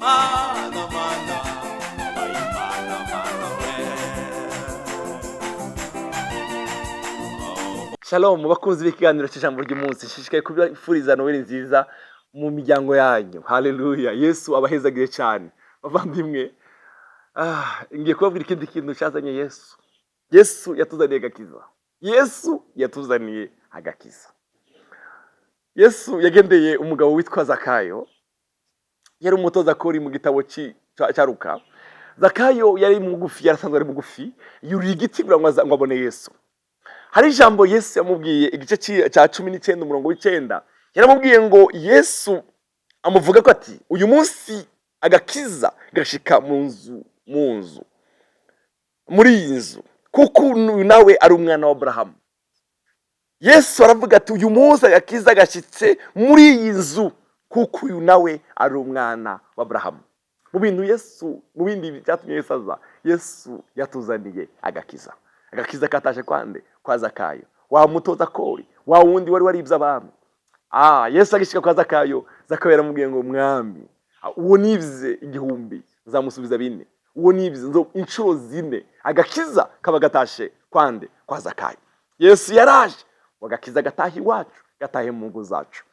Mana, mana, wabaye Imana, mana we. Shalom bakunzi b'ikiganiro cy'ijambo ry'umunsi, nshishikaye kubifuriza Noheli nziza mu miryango yanyu. Haleluya! Yesu abahezagire cyane, bavandimwe. Ngiye kubabwira ikindi kintu cyazanye Yesu. Yesu yatuzaniye agakiza. Yesu yatuzaniye agakiza. Yesu yagendeye umugabo witwa Zakayo, yari umutoza kori. Mu gitabo cya Luka, Zakayo yari mugufi, yarasanzwe ari mugufi, yuriye igiti kugira ngo ngo abone Yesu. Hari ijambo Yesu yamubwiye, igice cya 19, umurongo w'9. Yaramubwiye ngo, Yesu amuvuga ko ati: "Uyu munsi agakiza gashika mu nzu, muri iyi nzu, kuko uyu nawe ari umwana wa Aburahamu." Yesu aravuga ati: "Uyu munsi agakiza gashyitse muri iyi nzu, kuko uyu nawe ari umwana wa Aburahamu." Mu bintu Yesu, mu bindi byatumye Yesu aza, Yesu yatuzaniye agakiza. Agakiza katashe kwande? Kwa Zakayo, wa mutoza kori, wa wundi wari waribye abantu. Yesu agishika kwa Zakayo, Zakayo yaramubwiye ngo: "Mwami, uwo nibye 1000 nzamusubiza 4, uwo nibye inshuro 4." Agakiza kaba gatashe kwande? Kwa Zakayo. Yesu yaraje ngo agakiza gatahe iwacu, gatahe mu ngo zacu.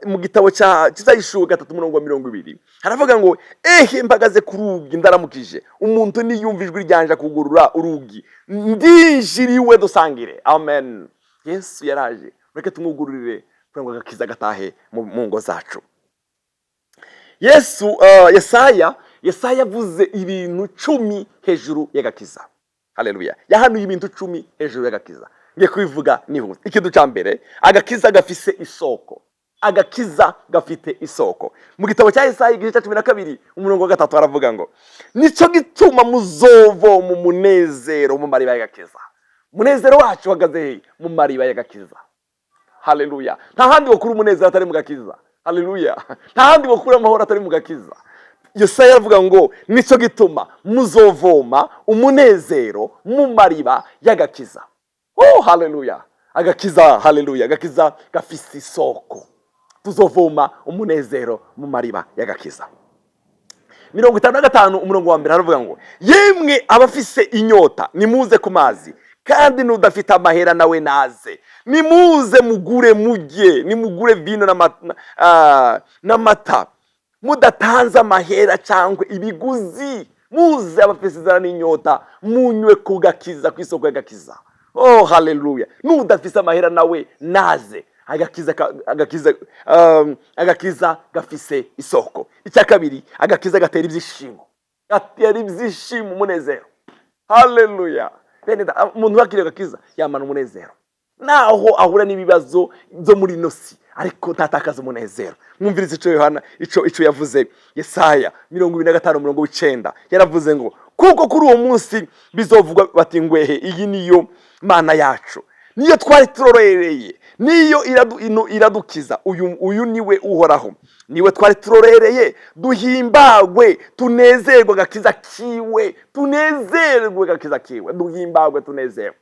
Mu gitabo cya Izahishuwe 3, umurongo wa 20, haravuga ngo: "Ehe, mpagaze ku rugi ndaramukije, umuntu niyumva ijwi ryanje akugurura urugi, ndinjiriwe dusangire." Amen. Yesu yaraje, reke tumwugururire kugira ngo agakiza gatahe mu ngo zacu. Yesu, Yesaya yavuze ibintu 10 hejuru y'agakiza. Haleluya! Yahanuye ibintu 10 hejuru y'agakiza. Ngiye kubivuga nihuse. Ikintu cya mbere, agakiza gafise isoko. Agakiza gafite isoko. Mu gitabo cya Yesaya, igice cya 12, umurongo wa 3, haravuga ngo: "Nicyo gituma muzovoma umunezero mu mariba y'agakiza." Umunezero wacu uhagaze he? Mu mariba y'agakiza. Haleluya! Nta handi bakura umunezero atari mu gakiza. Haleluya! Nta handi bakura amahoro atari mu gakiza. Yesaya aravuga ngo: "Nicyo gituma muzovoma umunezero mu mariba y'agakiza." Oh, haleluya! Agakiza, haleluya, agakiza gafise isoko. Tuzovoma umunezero mu mariba y'agakiza. 55, umurongo wa 1, haravuga ngo: "Yemwe abafise inyota, nimuze ku mazi, kandi n'udafite amahera nawe naze, nimuze mugure mujye, nimugure vino n'amata mudatanze amahera cyangwa ibiguzi. Muze abafise inzara n'inyota, munywe ku gakiza, ku isoko y'agakiza." Oh, haleluya! N'udafise amahera nawe naze. Agakiza gafise isoko. Icya kabiri, agakiza gatera ibyishimo, gatera ibyishimo, umunezero. Haleluya! Bene umuntu wakiriye agakiza yamana umunezero naho ahura n'ibibazo byo muri ino si, ariko ntatakaza umunezero. Mwumvirize icyo Yohana, ico yavuze. Yesaya 25, umurongo w'9, yaravuze ngo: "Kuko kuri uwo munsi bizovugwa bati: 'Ngwehe, iyi niyo Mana yacu, niyo twari turorereye, niyo iradukiza. Uyu niwe Uhoraho, niwe twari turorereye, duhimbagwe tunezerwe agakiza kiwe, tunezerwe agakiza kiwe, duhimbagwe tunezerwe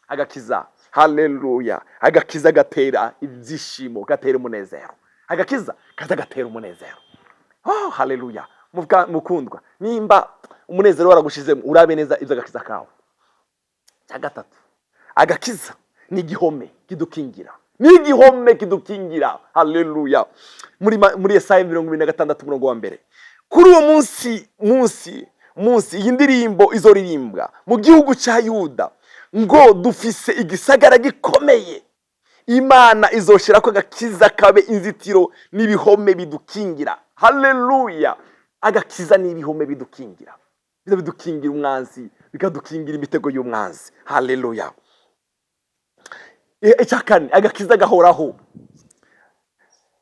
agakiza.'" Haleluya! Agakiza gatera ibyishimo, gatera umunezero. Agakiza kaza gatera umunezero. Oh, haleluya! Mukundwa, nimba umunezero waragushizemo, urabe neza ibyo agakiza kawe. Cya gatatu, agakiza ni igihome kidukingira, ni igihome kidukingira. Haleluya! Muri Yesaya 26, umurongo wa 1: "Kuri uwo munsi iyi ndirimbo izoririmbwa mu gihugu cya Yuda ngo: 'Dufise igisagara gikomeye. Imana izoshira ko agakiza kabe inzitiro n'ibihome bidukingira.'" Haleluya! Agakiza n'ibihome bidukingira, biza bidukingira umwanzi, bikadukingira imitego y'umwanzi. Haleluya! Icya kane, agakiza gahoraho.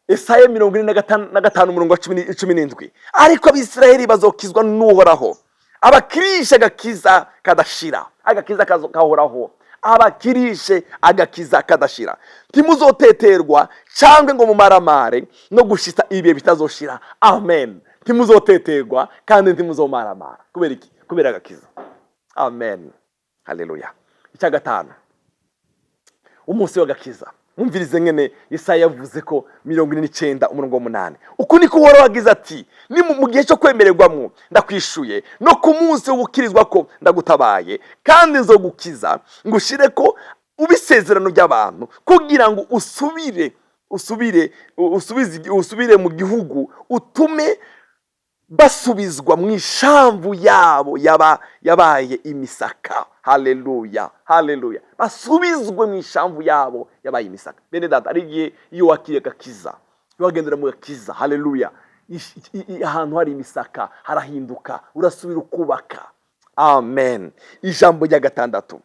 Esaya 45, umurongo wa 17: "Ariko Abisirayeli bazokizwa n'Uhoraho, abakirishe agakiza kadashira." Agakiza kahoraho, abakirishe agakiza kadashira. "Ntimuzoteterwa cyangwa ngo mumaramare no gushitsa ibihe bitazoshira." Amen. Ntimuzoteterwa kandi ntimuzomaramara. Kubera iki? Kubera agakiza. Amen, haleluya. Icya gatanu, umunsi w'agakiza. Mwumvirize ngene Yesaya yavuze ko 49 umurongo w'8: "Uku niko Uhoraho agize ati: ni mu gihe cyo kwemererwamwo ndakwishuye, no ku munsi wo gukirizwa ko ndagutabaye, kandi nzogukiza ngushire ko ubisezerano by'abantu, kugira ngo usubire mu gihugu, utume basubizwa mu ishamvu yabo yabaye imisaka." Haleluya, haleluya! Basubizwe mu ishamvu yabo yabaye imisaka. Bene data, ari igihe iyo wakiriye agakiza, iyo wagendera mu gakiza, haleluya, ahantu hari imisaka harahinduka, urasubira ukubaka. Amen. Ijambo rya gatandatu: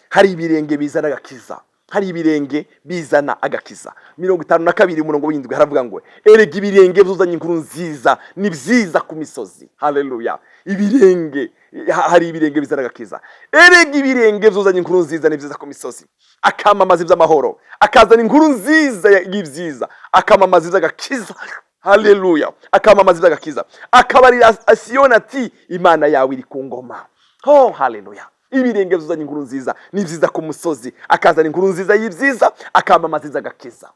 hari ibirenge bizana agakiza. Hari ibirenge bizana agakiza. 52 umurongo w'7 haravuga ngo: "Erega ibirenge byuzanye inkuru nziza ni byiza ku misozi." Haleluya! Ibirenge, hari ibirenge bizana agakiza. "Erega ibirenge byuzanye inkuru nziza ni byiza ku misozi, akamamaza iby'amahoro, akazana inkuru nziza y'ibyiza, akamamaza iby'agakiza." Haleluya! Akamamaza iby'agakiza, akabarira Siyoni ati: "Imana yawe iri ku ngoma." Oh, haleluya! Ibirenge byuzanye inkuru nziza ni byiza ku musozi, akazana inkuru nziza y'ibyiza, akamamaza iby'agakiza.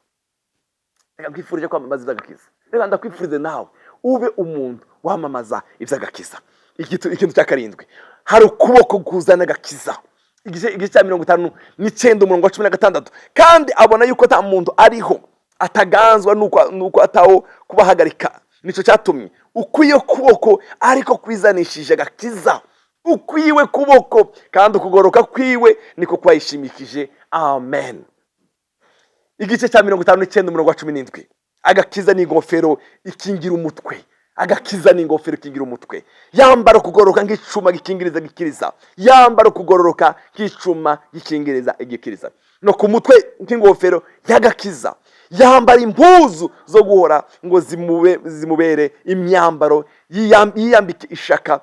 Reka nkwifurije kwamamaza iby'agakiza. Reka ndakwifurize nawe ube umuntu wamamaza iby'agakiza. Ikintu cya karindwi: hari ukuboko kuzana agakiza. Igice cya 59 umurongo wa 16: "Kandi abona yuko nta muntu ariho ataganzwa, nuko atawo kubahagarika. Nicyo cyatumye ukwiye kuboko ariko kwizanishije agakiza, ukwiwe kuboko kandi ukugoroka kwiwe niko kwayishimikije." Amen. Igice cya 59 umurongo wa 17: "Agakiza ni ingofero ikingira umutwe." Agakiza ni ingofero ikingira umutwe. "Yambara ukugororoka nk'icuma gikingiriza gikiriza." Yambara ukugororoka nk'icuma gikingiriza igikiriza, no ku mutwe nk'ingofero y'agakiza. "Yambara impuzu zo guhora ngo zimubere imyambaro, yiyambike ishaka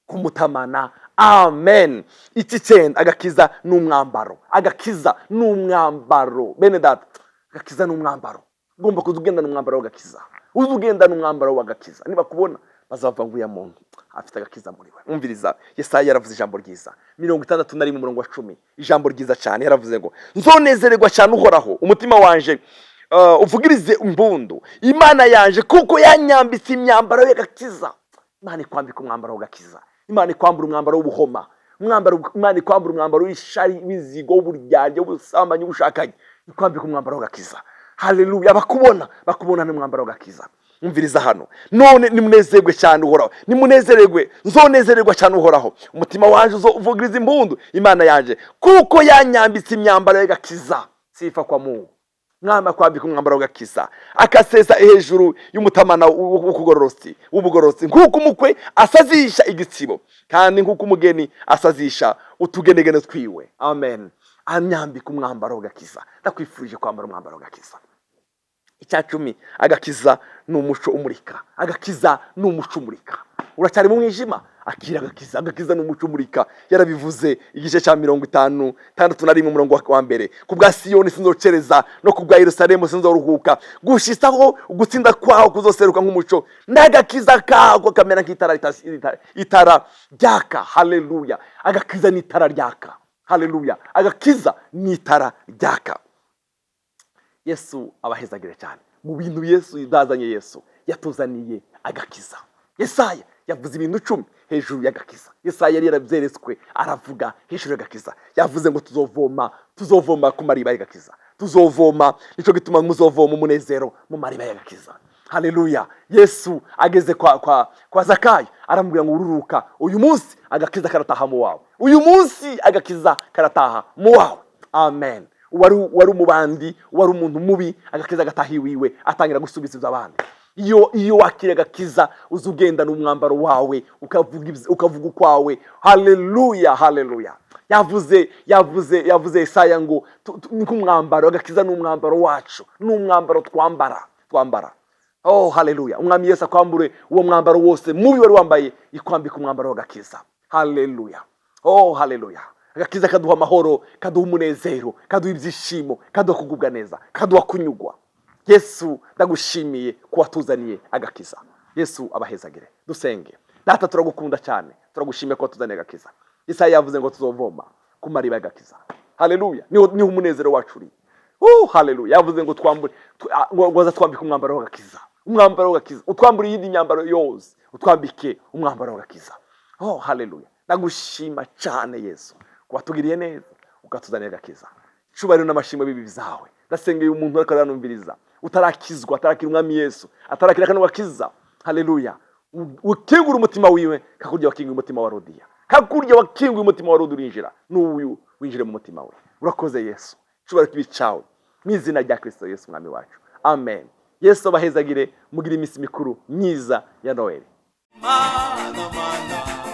kumutamana." Amen. Iki cyenda: agakiza ni umwambaro. Agakiza ni umwambaro. Bene data, agakiza ni umwambaro. Ugomba kuza ugendana umwambaro w'agakiza, uza ugendana umwambaro w'agakiza. Niba kubona bazavuga ngo uriya muntu afite agakiza muri we. Umviriza, Yesaya yaravuze ijambo ryiza, 61 umurongo wa 10, ijambo ryiza cyane. Yaravuze ngo: "Nzonezererwa cyane Uhoraho, umutima wanje uvugirize impundu Imana yanje, kuko yanyambitse imyambaro y'agakiza." Imana ikwambika umwambaro w'agakiza. Imana ikwambura umwambaro w'ubuhoma, umwambaro, Imana ikwambura umwambaro w'ishari, w'inzigo, w'uburyarya, w'ubusambanyi, w'ubushakanye, ikwambika umwambaro w'agakiza. Haleluya! Bakubona, bakubona n'umwambaro w'agakiza. Umviriza hano: "None nimunezerwe cyane Uhoraho, nimunezererwe. Nzonezererwa cyane Uhoraho, umutima wanje uvugiriza impundu Imana yanje, kuko yanyambitse imyambaro y'agakiza." Sifa kwa Mungu. Mwami akwambika umwambaro w'agakiza, akasesa hejuru y'umutamana w'ubugororotsi, nk'uko umukwe asazisha igitsibo, kandi nk'uko umugeni asazisha utugenegene twiwe. Amen. Anyambika umwambaro w'agakiza. Ndakwifurije kwambara umwambaro w'agakiza. Icya 10: agakiza ni umuco umurika. Agakiza ni umuco umurika. Uracyari mu mwijima? Akira agakiza. Agakiza ni umuco umurika. Yarabivuze, igice cya 61 umurongo wa 1: "Ku bwa Siyoni sinzocereza, no ku bwa Yerusalemu sinzoruhuka, gushisaho gutsinda kwaho kuzoseruka nk'umuco, n'agakiza kako kamera nk'itara itara ryaka." Haleluya! Agakiza ni itara ryaka. Haleluya! Agakiza ni itara ryaka. Yesu abahezagire cyane. Mu bintu Yesu yazanye, Yesu yatuzaniye agakiza. Yesaya yavuze ibintu 10 hejuru y'agakiza. Yesaya yari yarabyeretswe, aravuga hejuru y'agakiza. Yavuze ngo tuzovoma ku mariba y'agakiza, tuzovoma. Nicyo gituma muzovoma umunezero mu mariba y'agakiza. Haleluya! Yesu ageze kwa Zakayo, aramubwira ngo: "Ururuka, uyu munsi agakiza karataha mu wawe. Uyu munsi agakiza karataha mu wawe." Amen. Wari umubandi, wari umuntu mubi, agakiza gataha iwiwe, atangira gusubiza ibyo abandi. Iyo wakira agakiza, uza ugendana umwambaro wawe, ukavuga ukwawe. Haleluya, haleluya! Yavuze Yesaya ngo ni nk'umwambaro. Agakiza ni umwambaro wacu, ni umwambaro twambara. Oh, haleluya! Umwami Yesu akwambure uwo mwambaro wose mubi wari wambaye, ikwambika umwambaro w'agakiza. Haleluya! Oh, haleluya! Agakiza kaduha amahoro, kaduha umunezero, kaduha ibyishimo, kaduha kugubwa neza, kaduha kunyugwa. Yesu, ndagushimiye ko watuzaniye agakiza. Yesu abahezagire. Dusenge. Data, turagukunda cyane, turagushimiye ko watuzaniye agakiza. Yesaya yavuze ngo tuzovoma ku mariba y'agakiza. Haleluya! Niho umunezero wacu uri. Oh, haleluya! Yavuze ngo twambure, ngo azatwambike umwambaro w'agakiza, umwambaro w'agakiza, utwambure iyindi myambaro yose, utwambike umwambaro w'agakiza. Oh, haleluya! Ndagushima cyane Yesu kubatugiriye neza, ukatuzanira agakiza. Icubahiro n'amashimwe bibi byawe. Ndasengeye umuntu ariko aranumviriza utarakizwa, atarakira Umwami Yesu, atarakira kano gakiza. Haleluya! Ukingura umutima wiwe kakurya wakinguye umutima wa Rodiya, kakurya wakinguye umutima wa Rodi urinjira, n'uyu winjire mu mutima we. Urakoze Yesu, icubahiro kibi cawe, mu izina rya Kristo Yesu Umwami wacu, amen. Yesu abahezagire, mugire iminsi mikuru myiza ya Noheli. Mana, mana.